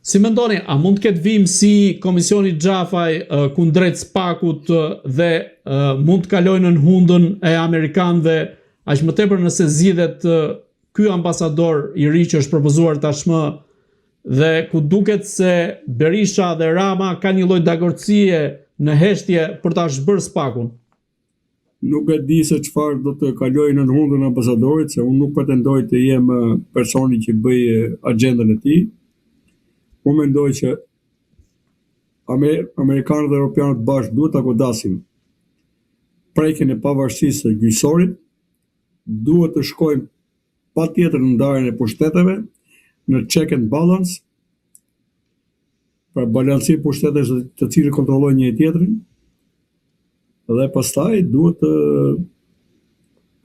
Si mendoni, a mund të ketë vijimësi Komisioni Xhafaj kundrejt SPAK-ut dhe mund të kalojë nën hundën e amerikanëve, aq më tepër nëse zgjidhet ky ambasador i ri që është propozuar tashmë dhe ku duket se Berisha dhe Rama kanë një lloj dakordësie në heshtje për ta zhbërë SPAK-un? Nuk e di se çfarë do të kalojë nën hundën e ambasadorit, se unë nuk pretendoj të jem personi që bëj axhendën e tij. Unë mendoj që amerikanët dhe europianët bashkë duhet ta godasin prekjen e pavarësisë së gjyqësorit, duhet të shkojmë patjetër në ndarjen e pushteteve, në check and balance, pra balancim pushtetesh të cilët kontrollojnë njëri tjetrin, dhe pastaj duhet të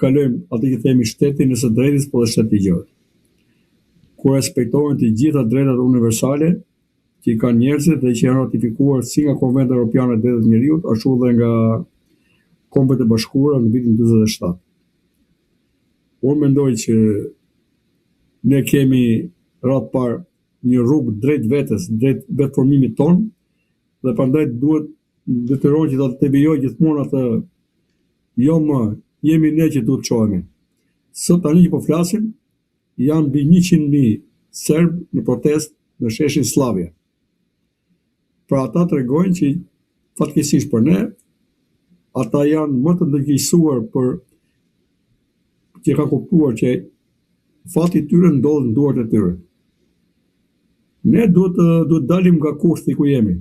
kalojmë atë që themi shtetin e së drejtës, po dhe shtet ligjor. Ku respektohen të gjitha drejtat universale që i kanë njerëzit dhe që janë ratifikuar si nga Konventa Europiane e Drejtave të Njeriut, ashtu dhe nga Kombet e Bashkuara në vitin 47. Unë mendoj që ne kemi radhë parë një rrugë drejt vetes, drejt vetëformimit tonë dhe prandaj duhet detyrohen që ta devijoj gjithmonë atë jo më, jemi ne që duhet të çohemi. Sot tani që po flasim, janë mbi 100.000 serbë në protestë në sheshin Slavia. Pra ata tregojnë që fatkeqësisht për ne, ata janë më të ndërgjegjësuar për që kanë kuptuar që fati i tyre ndodhet në duart e tyre. Ne duhet të duhet dalim nga kurthi ku jemi.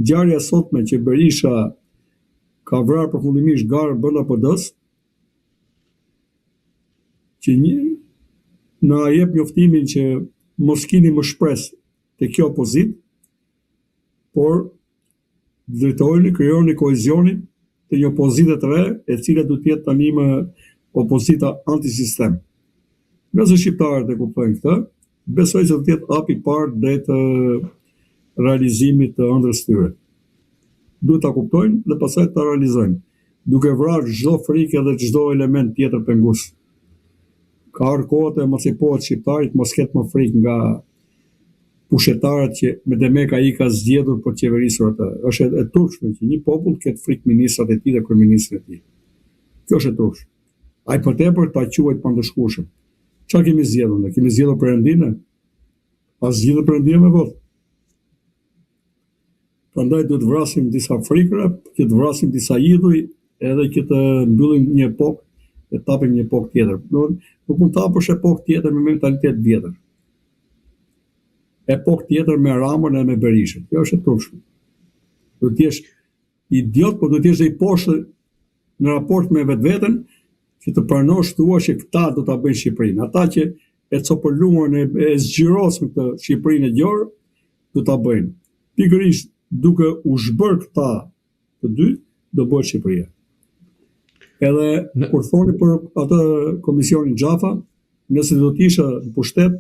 Ngjarja e sotme që Berisha ka vrarë përfundimisht garën brenda PD-s, që një na jep njoftimin që mos kini më shpresë te kjo opozitë, por drejtojeni, krijoni kohezionin të një opozite të re, e cila duhet të jetë tani më opozita antisistem. Nëse shqiptarët e kuptojnë këtë, besoj se do të jetë hapi i parë drejt realizimit të ëndrrës tyre. Duhet ta kuptojnë dhe pastaj ta realizojnë, duke vrarë çdo frikë edhe çdo element tjetër pengues. Ka ardhur koha të emancipohet shqiptari, të mos ketë më frikë nga pushtetarët që me demek ai ka zgjedhur për të qeverisur atë. Është e turpshme që një popull të ketë frikë ministrat e tij dhe kryeministrin e tij. Kjo është e turpshme. Ai për tepër ta quajë të pandëshkueshëm. Çfarë kemi zgjedhur ne? Kemi zgjedhur Perëndinë? A zgjidhet Perëndia me votë? Prandaj duhet të vrasim disa frikëra, që të vrasim disa idhuj, edhe që të mbyllim një epokë e të hapim një epokë tjetër. Nuk mund të hapësh epokë tjetër me mentalitet të vjetër. Epokë tjetër me Ramën e me Berishën. Kjo është e turpshme. Duhet të jesh idiot, por duhet të jesh dhe i poshtër në raport me vetveten që të pranosh thua që këta do ta bëjnë Shqipërinë. Ata që e copëluan e, e zgjyrosën këtë Shqipërinë e gjorë, do ta bëjnë. Pikërisht duke u zhbërë këta të dy, do bëhet Shqipëria. Edhe në... kur thoni për atë komisionin Xhafa, nëse do të isha në pushtet,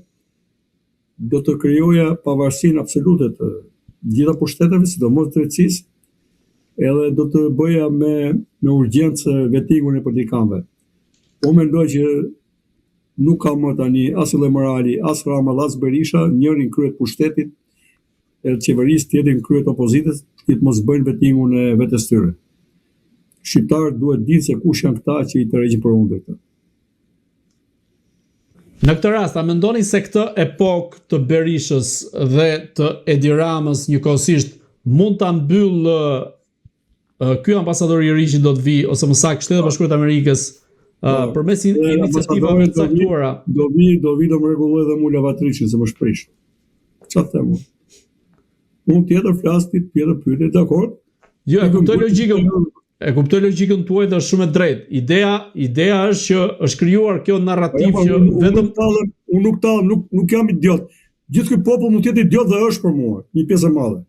do të krijoja pavarësinë absolute të gjitha pushteteve, sidomos drejtësisë, edhe do të bëja me me urgjencë vetingun e politikanëve. Unë mendoj që Nuk ka më tani asnjë lloj morali, as Rama dhe as Berisha, njëri në krye të pushtetit e të qeverisë, tjetri në krye të opozitës, që të mos bëjnë vetingun e vetes tyre. Shqiptarët duhet të dinë se kush janë këta që i tërheqin për hunde këta. Në këtë rast, a mendoni se këtë epokë të Berishës dhe të Edi Ramës njëkohësisht mund ta mbyllë ky ambasador i ri që do të vijë ose më saktë Shtetet e Bashkuara të Amerikës po, përmes iniciativave të caktuara. Do vi, do vi do më rregulloj dhe mu lavatriçin se më shprish. Çfarë them unë? Unë tjetër flas ti tjetër pyetje, dakord? Jo, e kuptoj logjikën. E kuptoj logjikën tuaj dhe është shumë e drejtë. Ideja, ideja është që është krijuar kjo narrativë po, që vetëm tallem, unë nuk tallem, nuk nuk jam idiot. Gjithë ky popull mund të jetë idiot dhe është për mua, një pjesë e madhe.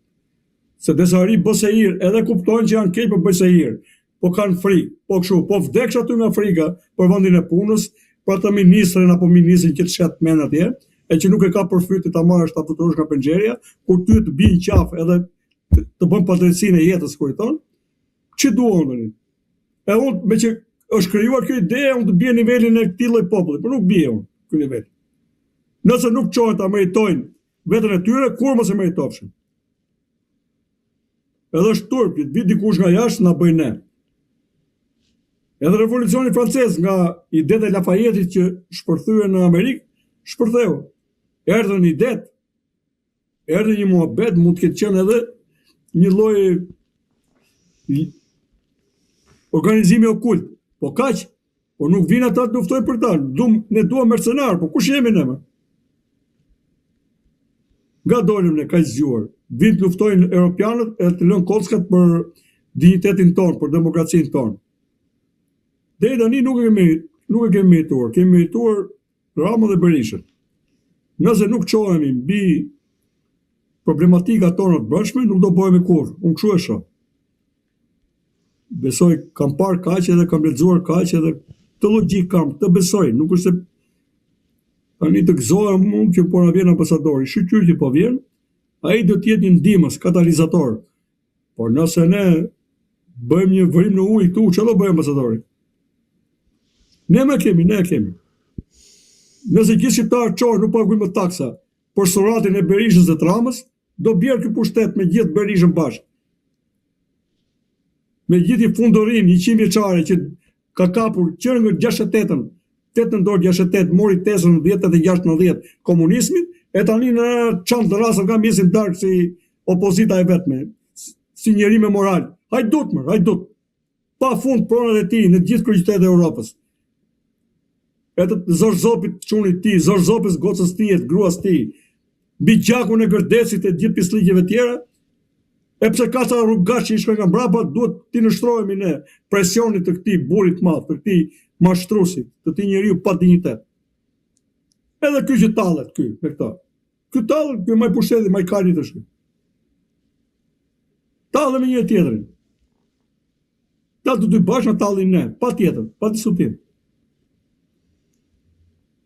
Se disa ri bën sehir, edhe kuptojnë që janë keq po bëjnë sehir. Po kanë frikë, po kështu, po vdeksh aty nga frika për vendin e punës, për atë ministren apo ministrin që të shet mend atje, e që nuk e ka për fyt ta marrësh ta fluturosh nga penxherja, kur ty të bin qafë edhe të, të bën padrejtësinë e jetës kur i thon, ç'i duan tani? E unë me që është krijuar kjo ide, unë të bie nivelin e këtij lloj populli, por nuk bie unë ky nivel. Nëse nuk çohen ta meritojnë. veten e tyre, kurrë mos e meritofshin. Edhe është turp që të vijë dikush nga jashtë na bëjë ne. Edhe revolucioni francez nga idetë e Lafayetit që shpërthyen në Amerikë, shpërtheu. Erdhën idetë, erdhi një muhabet, mund të ketë qenë edhe një lloj organizimi okult. Po kaq, Po nuk vijnë ata të luftojnë për ta. Dum, ne duam mercenarë, po kush jemi ne më? Nga dolëm ne kaq zgjuar? Vijnë të luftojnë europianët edhe të lënë kockat për dinjitetin tonë, për demokracinë tonë. Deri tani nuk e kemi nuk e kemi merituar. Kemi merituar Ramën dhe Berishën. Nëse nuk çohemi mbi problematikat tona të brendshme, nuk do bëhemi kurrë. Unë kështu e shoh. Besoj kam parë kaq edhe kam lexuar kaq edhe këtë logjikë kam, këtë besoj, nuk është se tani të gëzohem unë që po na vjen ambasadori, shyqyr që po vjen, ai do të jetë një ndihmës, katalizator. Por nëse ne bëjmë një vrimë në ujë këtu, çfarë do bëjë ambasadori? Ne më kemi, ne e kemi. Nëse gjithë shqiptarët çohen nuk paguajnë më taksa për surratin e Berishës dhe të Ramës, do bjerë ky pushtet me gjithë Berishën bashkë. Me gjithë një fundërrinë 100 vjeçare që ka kapur që në 68-ën, 8 nëntor 68, mori tezën në 10 86 90 komunizmit, e tani na çan dërrasat nga mesi në darkë si opozita e vetme, si njeri me moral. Hajdut mër, hajdut. Pa fund pronat e tij në gjithë kryeqytetet e Europës. E të Zorzopit çunit tij, Zorzopës gocës tij e të gruas tij, mbi gjakun e Gërdecit e gjithë pislliqeve tjera, e pse ka ca rrugaçë që i shkojnë nga mbrapa, duhet t'i nënshtrohemi ne presionit të këtij burri të madh, të këtij mashtruesi, të këtij njeriu pa dinjitet. Edhe ky që tallet ky me këto. Ky tallet, ky majë pushtetit, majë kalit është ky. Tallen me njëri tjetrin. Ta të dy bashkë na tallin ne, pa tjetër, pa diskutim.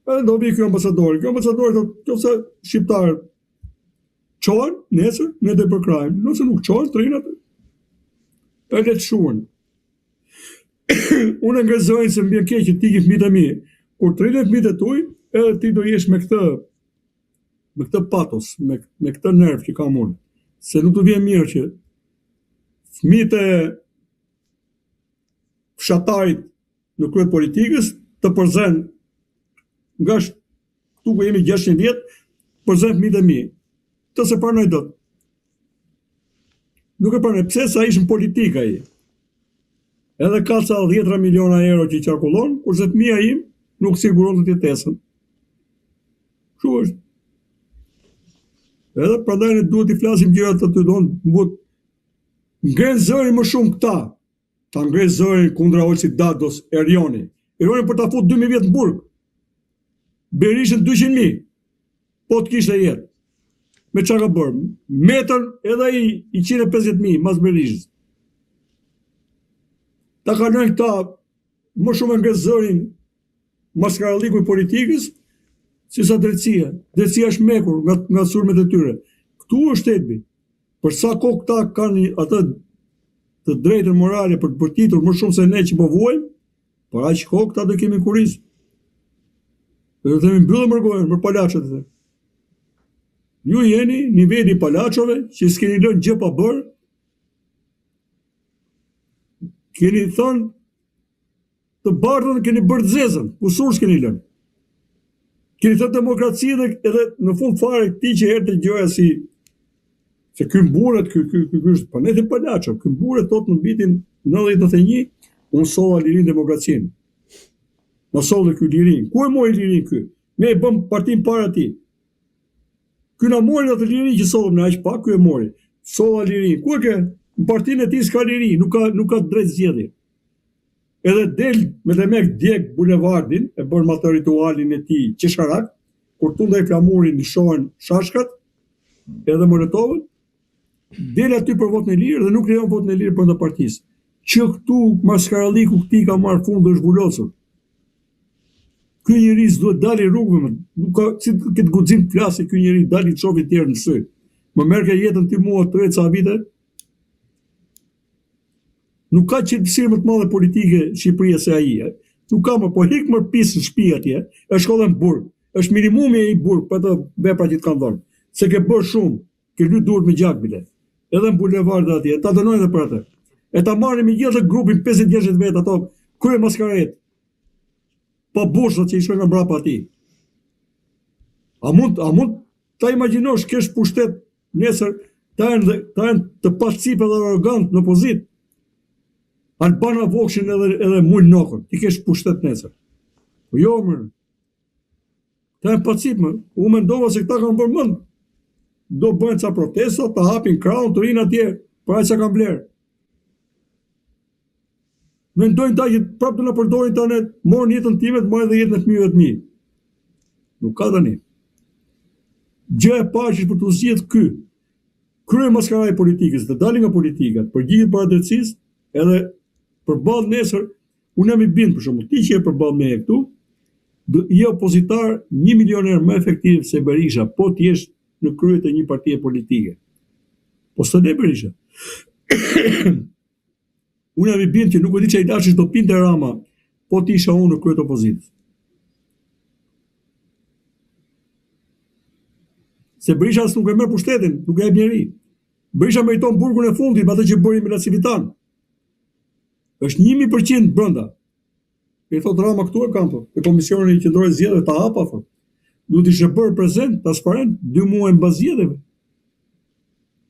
Edhe do vijë ky ambasadori, ky ambasadori thotë, nëse shqiptarët çohen, nesër, ne do i përkrahim, nëse nuk çohen, të rrinë aty. E le të shuhen. Unë e ngre zërin se më vjen keq që të ikin fëmijët e mi. Kur të rriten fëmijët e tu, edhe ti do jesh me këtë me këtë patos, me me këtë nerv që kam unë, se nuk të vjen mirë që fëmijët e fshatarit në krye të politikës të përzen nga këtu ku jemi 600 vjet, përzen fëmijët e mi. Këtë s'e pranoj dot. Nuk e pranoj, pse se ai është në politikë ai. Edhe ka ca dhjetra miliona euro që qarkullon, kurse fëmija im nuk siguron dot jetesën. Kështu është. Edhe prandaj ne duhet t'i flasim gjërat aty don, duhet ngrenë zërin më shumë këta. Ta ngre zërin kundra Olsi Dados, Erioni. Erioni për ta fut 2000 vjet në burg. Berishën 200.000. Po të kishte jetë. Me çka ka bërë? Metën edhe ai 150.000 mas Berishës. Ta kalojnë këta më shumë e ngre zërin maskaralliku i politikës se sa drejtësia. Drejtësia është mekur nga nga sulmet e tyre. Këtu është thelbi. Për sa kohë këta kanë atë të drejtën morale për të bërtitur më shumë se ne që po vuajmë, për aq kohë këta do kemi kurriz. Dhe do themi mbyllë mër gojën, mër palaço të themi. Ju jeni niveli i palaçove që s'keni lënë gjë pa bërë. Keni thënë Të bardhën keni bërë të zezën, kusur s'keni lënë. Keni thënë demokraci dhe edhe në fund fare ti që herë të gjoja si se ky mburret, ky ky ky ky është po ne të palaço, ky mburret thotë në vitin 91 unë solla lirinë demokracinë. Na solli ky lirinë. Ku e mori lirinë ky? Ne e bëmë partinë para tij. Ky na mori atë liri që sollëm ne aq pak, ky e mori. Solla lirinë. Ku e ke? Në partinë e tij s'ka liri, nuk ka nuk ka drejt zgjedhje. Edhe del me demek djeg bulevardin e bën atë ritualin e tij qesharak, kur tund ai flamurin lëshohen shashkat edhe molotovët, del aty për votën e lirë dhe nuk lejon votën e lirë brenda partisë. Që këtu maskaralliku këtij ka marrë fund dhe është vulosur. Ky njeri s'duhet dali rrugëve më, nuk ka si të ketë guxim të flasi ky njeri dali të shofi tjerë në sy. Më merrke jetën ti mua 30 ca vite, Nuk ka qelbësirë më të madhe politike Shqipëria se ai. Nuk ka më, po ik mër pis në shtëpi atje, e shko dhe në burg. Është minimumi i burg për ato vepra që të kanë dhënë. Se ke bërë shumë, ke ly duart me gjak bile. Edhe në bulevard dhe atje, ta dënojnë edhe për atë. E ta marrin me gjithë atë grupin 50-60 vetë ato krye maskaret. Pa bushat që i shkojnë nga mbrapa atij. A mund, a mund ta imagjinosh kesh pushtet nesër ta jenë ta jenë të pacipë dhe arrogant në opozitë. Albana Vokshin edhe edhe Mul Nokën, ti kesh pushtet nesër. Po jo më. Këta janë pacipë më. Unë mendova se këta kanë bërë mend. Do bëjnë ca protesta, të hapin krahun, të rinë atje, për aq sa kanë vlerë. Mendojnë ta që prapë do na përdorin tani, morën jetën time, të marrin dhe jetën e fëmijëve të mi. Nuk ka tani. Gjë e parë që është për t'u zgjidh ky krye maskarai i politikës, të dalë nga politika, të përgjigjet para drejtësisë, edhe përballë nesër, unë jam i bindur për shembull, ti që je përballë meje këtu, do je opozitar një milion herë më efektiv se Berisha, po të jesh në krye të një partie politike. Po s'të le Berisha. Unë jam i bindur që nuk e di çfarë ilaçesh do pinte Rama, po të isha unë në krye të opozitës. Se Berisha as nuk e merr pushtetin, nuk e jep njeri. Berisha meriton burgun e fundit me atë që bëri me LaCivitan. Është 1000% brenda. I thot Rama këtu e kam po, te Komisioni Qendror i Zgjedhjeve ta hapa thot. Duhet të ishte bërë prezent, transparent, dy muaj mbas zgjedhjeve.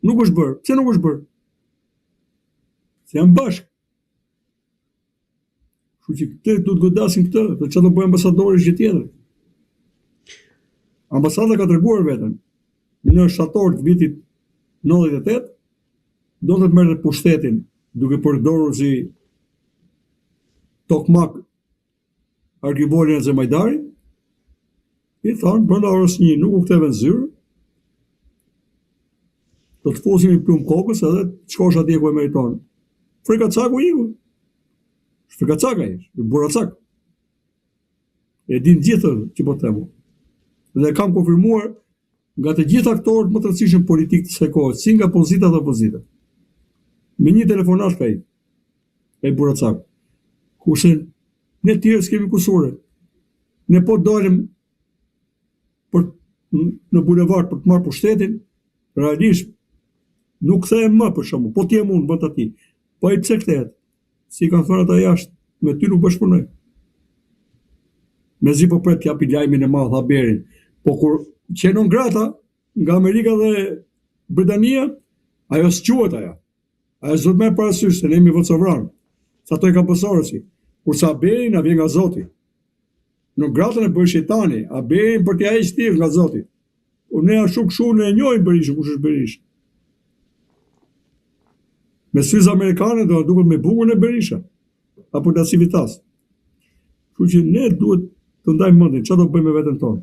Nuk është bërë. Pse nuk është bërë? Se janë bashkë. Kështu që këtë duhet godasin këtë, dhe çfarë do bëjë ambasadori është gjë tjetër. Ambasada ka treguar veten në shtator të vitit 98 donte të merrte pushtetin duke përdorur si tokmak arkivolin e Azem Hajdarit, i thanë, brenda orës një nuk u ktheve në zyrë, do të fusim një plumb kokës edhe të shkosh atje ku e meriton. Frikacaku iku. Frikacak ai, burracak. E din gjithë që po them. Dhe kam konfirmuar nga të gjithë aktorët më të rëndësishëm politikë të kësaj kohe, si nga pozita dhe opozita. Me një telefonatë ka ik. Ai burracak. Kurse ne të tjerë s'kemi kusure. Ne po dalim për në bulevard për të marrë pushtetin, realisht nuk kthehem më për shembull, po të jem unë vend atij. Po ai pse kthehet? Si kanë thënë ata jashtë, me ty nuk bashkëpunoj. Mezi po pret të japi lajmin e madh haberin. Po kur qe non grata nga Amerika dhe Britania, ajo s'quhet ajo. Ajo s'duhet marrë parasysh se ne jemi vend sovran. Se ato i kanë bërë Sorosi. Kurse haberi na vjen nga Zoti. Non gratën e bëri shejtani, haberin për t'ia heqë ti nga Zoti. Po ne ashtu kështu ne e njohim Berishën, kush është Berisha. Me syze amerikane do na duket më i bukur ne Berisha apo LaCivitas. Kështu që ne duhet të ndajmë mendjen, çfarë do bëjmë me veten tonë.